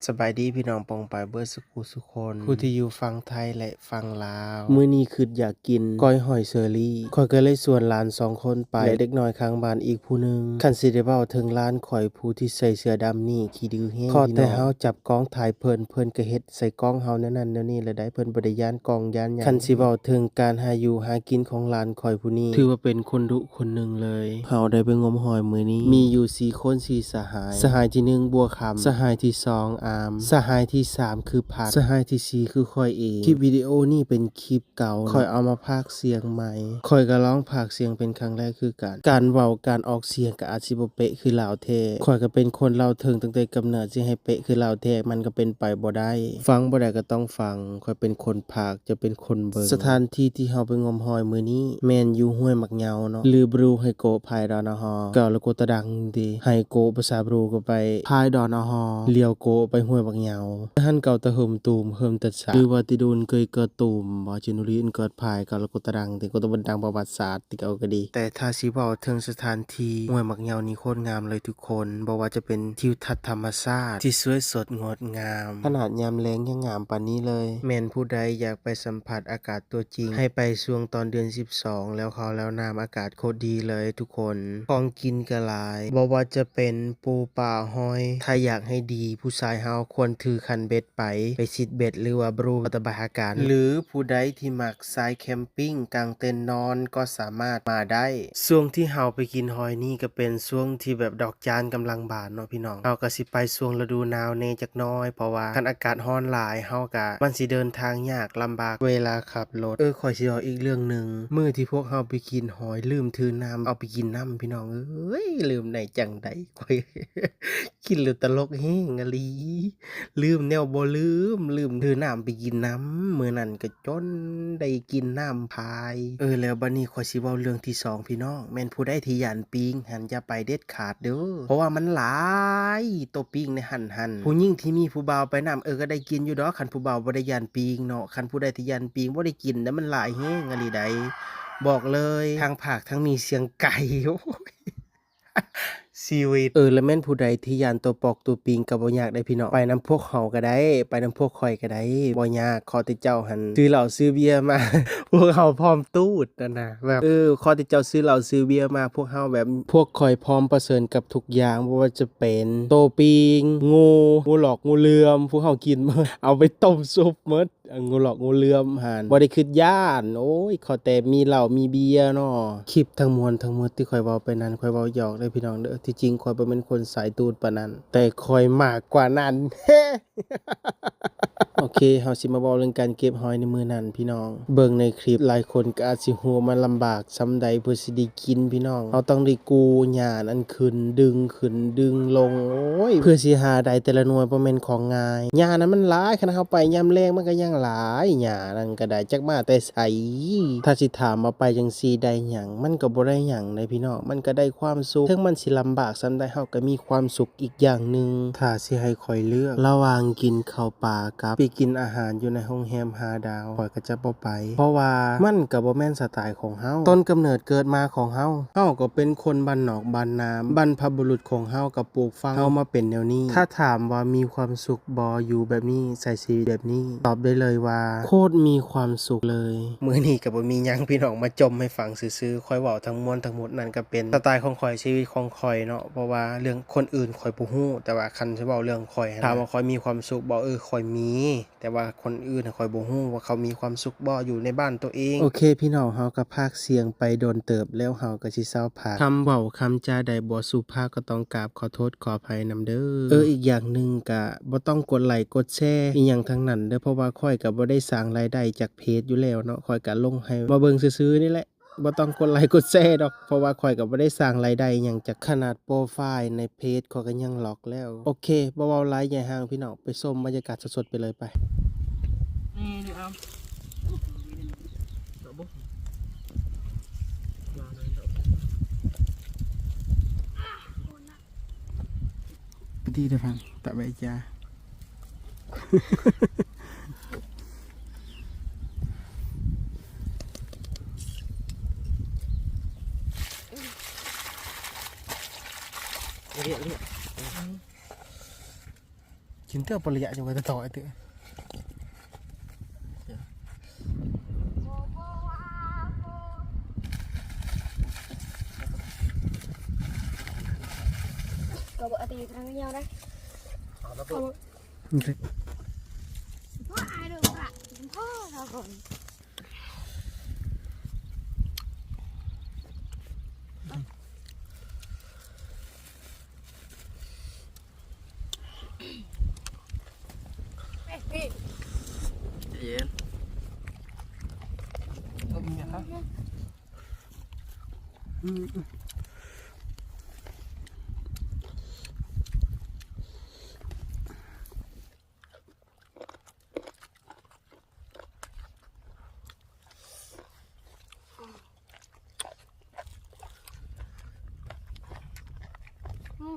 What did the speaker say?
ສະບາຍດີພີ່ນ້ອງປ້ອງປາຍເບິດສຸຂູສຸຄົນ ຜູ້ທີ່ຢູ່ຝັ່ງໄທ ແລະ ຝັ່ງລາວ. ມື້ນີ້ຄິດຢາກກິນກ້ອຍຫອຍເຊີຣີ ຂ້ອຍກໍເລີຍຊວນຫຼານສອງຄົນໄປ ແລະ ເດັກນ້ອຍຂ້າງບ້ານອີກຜູ້ໜຶ່ງ. ຄັນຊິໄດ້ເວົ້າເຖິງຫຼານຂ້ອຍຜູ້ທີ່ໃສ່ເສື້ອດຳນີ້ ຂີ້ດື້ແຮງ ຂໍແຕ່ເຮົາຈັບກ້ອງຖ່າຍເພິ່ນ ເພິ່ນກໍເຮັດໃສ່ກ້ອງເຮົາແນວນັ້ນແນວນີ້ລະໄດ໋. ເພິ່ນບໍ່ໄດ້ຢ້ານກ້ອງຢ້ານຫຍັງ. ຄັນຊິເວົ້າເຖິງການຫາຢູ່ຫາກິນຂອງຫຼານຂ້ອຍຜູ້ນີ້ ຖືວ່າເປັນຄົນດຸ ຄົນໜຶ່ງເລີຍ. ເຮົາໄດ້ໄປງົມຫອຍມື້ນີ້ ມີຢູ່ສີ່ຄົນ ສີ່ສະຫາຍ. ສະຫາຍທີໜຶ່ງບົວຄຳ, ສະຫາຍທີສອງອາມ, ສະຫາຍທີສາມຄືພັດ, ສະຫາຍທີສີ່ຄືຂ້ອຍເອງ. ຄລິບວິດີໂອນີ້ເປັນຄລິບເກົ່າເນາະ, ຂ້ອຍເອົາມາພາກສຽງໃໝ່. ຂ້ອຍກໍລອງພາກສຽງເປັນຄັ້ງແລກຄືກັນ. ການເວົ້າ ການອອກສຽງກໍອາດຊິບໍ່ເປະຄືລາວແທ້. ຂ້ອຍກໍເປັນຄົນລາວເທິງຕັ້ງແຕ່ກຳເນີດ, ຊິໃຫ້ເປະຄືລາວແທ້ ມັນກໍເປັນໄປບໍ່ໄດ້. ຟັງບໍ່ໄດ້ກໍຕ້ອງຟັງ. ຂ້ອຍເປັນຄົນພາກ ຈະເປັນຄົນເບິ່ງ. ສະຖານທີ່ທີ່ເຮົາໄປງົມຫອຍມື້ນີ້ ແມ່ນຢູ່ຫ້ວຍໝາກເຍົາເນາະ ຫຼື ບຣູໄຮໂກະ ພາຍດອນອະຮອ ກາລະໂກຕະດັງເດ. ໄຮໂກະພາສາບຣູກໍໄປພາຍດອນອະຮອ ລ້ຽວໂກະໄປຫ້ວຍໝາກເຍົາ. ຫັ້ນເກົ່າຕະເຫິມຕູມ ເຫິມຕັດສາ ຫຼືວ່າຕິດູນເກີຍເກີດຕູມບໍ ຈິນູລີນເກີດພາຍ ກາລະໂກຕະດັງເດ ໂກຕະບັນດັງປະຫວັດສາດ ທີ່ເກົ່າກໍດີ. ແຕ່ຖ້າຊິເວົ້າເຖິງສະຖານທີ່ຫ້ວຍໝາກເຍົານີ້ໂຄດງາມເລີຍທຸກຄົນ, ບໍ່ວ່າຈະເປັນທິວທັດທຳມະຊາດທີ່ສວຍສົດງົດງາມ, ຂະໜາດຍາມແລງຍັງງາມປານນີ້ເລີຍ. ແມ່ນຜູ້ໃດຢາກໄປສຳຜັດອາກາດຕົວຈິງ ໃຫ້ໄປຊ່ວງຕອນເດືອນສິບສອງ ແລ້ວເຂົ້າແລ້ວນ້ຳ ອາກາດໂຄດດີເລີຍທຸກຄົນ. ຂອງກິນກໍຫຼາຍ, ບໍ່ວ່າຈະເປັນປູປາຫອຍ, ຖ້າຢາກໃຫ້ດີ ຜູ້ຊາຍເຮົາຄວນຖືຄັນເບັດໄປ, ໄປຊິດເບັດ ຫຼືວ່າບຣູຕະບາຍອາກາດ ຫຼືຜູ້ໃດທີ່ມັກ ສາຍແຄມປິງ ກາງເຕັນນອນກໍສາມາດມາໄດ້. ຊ່ວງທີ່ເຮົາໄປກິນຫອຍນີ້ກໍເປັນຊ່ວງທີ່ແບບດອກຈານກຳລັງບານເນາະພີ່ນ້ອງ. ເຮົາກໍຊິໄປຊ່ວງລະດູໜາວແດ່ຈັກໜ້ອຍ ເພາະວ່າຄັນອາກາດຮ້ອນຫຼາຍ ເຮົາກໍ ມັນຊິເດີນທາງຍາກລຳບາກເວລາຂັບລົດ. ເອີ ຂ້ອຍຊິເວົ້າອີກເລື່ອງໜຶ່ງ, ມື້ທີ່ພວກເຮົາໄປກິນຫອຍ ລືມຖືນ້ຳເອົາໄປກິນນຳ ພີ່ນ້ອງເອີຍ, ລືມໄດ້ຈັ່ງໃດ? ຂ້ອຍ ຄິດແລ້ວຕະຫຼົກແຮງອີ່ຫຼີ. ລືມແນວບໍ່ລືມ, ລືມຖືນ້ຳໄປກິນນຳ. ມື້ນັ້ນກໍຈົນໄດ້ກິນນ້ຳພາຍ. ເອີ ແລ້ວບັດນີ້ຂ້ອຍຊິເວົ້າເລື່ອງທີສອງ ພີ່ນ້ອງ. ແມ່ນຜູ້ໃດທີ່ຢ້ານປີ້ງຫັ້ນ ຢ່າໄປເດັດຂາດເດີ້, ເພາະວ່າມັນຫຼາຍໂຕປີ້ງໃນຫັ້ນຫັ້ນ. ຜູ້ຍິງທີ່ມີຜູ້ບ່າວໄປນຳ ເອີ ກໍໄດ້ກິນຢູ່ດອກ, ຄັນຜູ້ບ່າວບໍ່ໄດ້ຢ້ານປີ້ງເນາະ. ຄັນຜູ້ໃດທີ່ຢ້ານປີ້ງ ບໍ່ໄດ້ກິນເດ້, ມັນຫຼາຍແຮງອີ່ຫຼີໃດ໋. ບອກເລີຍ ທັງພາກທັງມີສຽງໄກ່. ໂອ້ຍ ຊີວິດ. ເອີ ແລະແມ່ນຜູ້ໃດທີ່ຢ້ານຕົວປອກຕົວປິງກໍບໍ່ຍາກເດ້ພີ່ນ້ອງ, ໄປນຳພວກເຮົາກໍໄດ້, ໄປນຳພວກຂ້ອຍກໍໄດ້, ບໍ່ຍາກ. ຂໍແຕ່ເຈົ້າຫັ້ນຊື້ເຫຼົ້າຊື້ເບຍມາ ພວກເຮົາພ້ອມຕູດຫັ້ນນະ. ແບບ ເອີ ຂໍແຕ່ເຈົ້າຊື້ເຫຼົ້າຊື້ເບຍມາ ພວກເຮົາແບບ ພວກຂ້ອຍພ້ອມປະເຊີນກັບທຸກຢ່າງ, ບໍ່ວ່າຈະເປັນໂຕປິງ, ງູ, ງູຫຼອກ, ງູເຫຼືອມ, ພວກເຮົາກິນໝົດ, ເອົາໄປຕົ້ມຊຸບໝົດ. ງູຫຼອກງູເຫຼືອມຫັ້ນ ບໍ່ໄດ້ຄິດຢ້ານ. ໂອ້ຍ ຂໍແຕ່ມີເຫຼົ້າມີເບຍເນາະ. ຄລິບທັງມວນທັງໝົດທີ່ຂ້ອຍເວົ້າໄປນັ້ນ ຂ້ອຍເວົ້າຫຍອກເດີ້ພີ່ນ້ອງເດີ້. ທີ່ຈິງຂ້ອຍບໍ່ແມ່ນຄົນສາຍຕູດປານນັ້ນ, ແຕ່ຂ້ອຍມາກກວ່ານັ້ນ. ໂອເຄ ເຮົາຊິມາເວົ້າເລື່ອງການເກັບຫອຍໃນມື້ນັ້ນພີ່ນ້ອງ. ເບິ່ງໃນຄລິບ ຫຼາຍຄົນກໍອາດຊິຮູ້ວ່າມັນລຳບາກສ່ຳໃດເພື່ອຊິໄດ້ ກິນພີ່ນ້ອງ. ເຮົາຕ້ອງໄດ້ກູ້ຫຍ້ານັ້ນຂຶ້ນ ດຶງຂຶ້ນດຶງລົງ ໂອ້ຍ ເພື່ອຊິຫາໄດ້ແຕ່ລະໜ່ວຍບໍ່ແມ່ນຂອງງ່າຍ. ຫຍ້ານັ້ນມັນຫຼາຍ, ຄັນເຮົາໄປຍາມແລງມັນກໍຍັງຫຼາຍ. ຫຍ້ານັ້ນກໍໄດ້ຈັກມາແຕ່ໃສ. ຖ້າຊິຖາມວ່າໄປຈັ່ງຊີ້ໄດ້ຫຍັງ, ມັນກໍບໍ່ໄດ້ຫຍັງເດ້ພີ່ນ້ອງ, ມັນກໍໄດ້ຄວາມສຸກ. ເຖິງມັນຊິລຳບາກສ່ຳໃດ ເຮົາກໍມີຄວາມສຸກອີກຢ່າງໜຶ່ງ. ຖ້າຊິໃຫ້ຂ້ອຍເລືອກລະຫວ່າງກິນເຂົ້າປ່າກັບໄປກິນອາຫານຢູ່ໃນໂຮງແຮມຫ້າດາວ, ຂ້ອຍກໍຈະບໍ່ໄປ, ເພາະວ່າມັນກໍບໍ່ແມ່ນສະໄຕ ຂອງເຮົາ, ຕົ້ນກຳເນີດເກີດມາຂອງເຮົາ, ເຮົາກໍເປັນຄົນບ້ານນອກບ້ານນາ, ບັນພະບຸລຸດຂອງເຮົາກໍປູກຝັງເຮົາມາເປັນແນວນີ້. ຖ້າຖາມວ່າມີຄວາມສຸກບໍ່ຢູ່ແບບນີ້, ໃຊ້ຊີວິດແບບນີ້? ຕອບໄດ້ເລີຍວ່າໂຄດມີຄວາມສຸກເລີຍ. ມື້ນີ້ກໍບໍ່ມີຫຍັງພີ່ນ້ອງ, ມາຈົ່ມໃຫ້ຟັງຊື່ໆ. ຂ້ອຍເວົ້າທັງມວນທັງໝົດນັ້ນກໍເປັນສະໄຕຂອງຂ້ອຍ, ຊີວິດຂອງຂ້ອຍເນາະ, ເພາະວ່າເລື່ອງຄົນອື່ນຂ້ອຍບໍ່ຮູ້, ແຕ່ວ່າຄັນຊິເວົ້າເລື່ອງຂ້ອຍຫັ້ນ, ຖາມວ່າຂ້ອຍມີຄວາມສຸກບໍ່? ເອີ ຂ້ອຍມີ. ແຕ່ວ່າຄົນອື່ນຂ້ອຍບໍ່ຮູ້ວ່າເຂົາມີຄວາມສຸກບໍ່ຢູ່ໃນບ້ານໂຕເອງ. ໂອເຄພີ່ນ້ອງ, ເຮົາກໍພາກສຽງໄປດົນເຕີບແລ້ວ, ເຮົາກໍຊິເຊົາພາກ. ຄຳເວົ້າຄຳຈາໃດບໍ່ສຸພາບກໍຕ້ອງກາບຂໍໂທດຂໍອະໄພນຳເດີ້. ເອີ ອີກຢ່າງໜຶ່ງກໍບໍ່ຕ້ອງກົດໄລກົດແຊອີ່ຫຍັງທັງນັ້ນເດີ້, ເພາະວ່າຂ້ອຍກໍບໍ່ໄດ້ສ້າງລາຍໄດ້ຈາກເພຈຢູ່ແລ້ວເນາະ, ຂ້ອຍກໍລົງໃຫ້ມາເບິ່ງຊື່ໆນີ້ແຫຼະ. ບໍ່ຕ້ອງກົດໄລກົດແຊດອກ, ເພາະວ່າຂ້ອຍກໍບໍ່ໄດ້ສ້າງລາຍໄດ້ຫຍັງຈາກ, ຂະໜາດໂປຣໄຟລ໌ໃນເພຈຂ້ອຍກໍຍັງລັອກແລ້ວ. ໂອເຄ ບໍ່ເວົ້າຫຼາຍໃຫຍ່ຫ່າງພີ່ນ້ອງ, ໄປຊົມບັນຍາກາດສົດໆໄປເລີຍ, ໄປ. ກິນເທື່ອປະລະຍະຈັ່ງວ່າຈະຕໍ່ໄອ້ເຕີ. ກໍບໍ່ອາຕິທາງຍາວໄດ໋. ເຢັນ.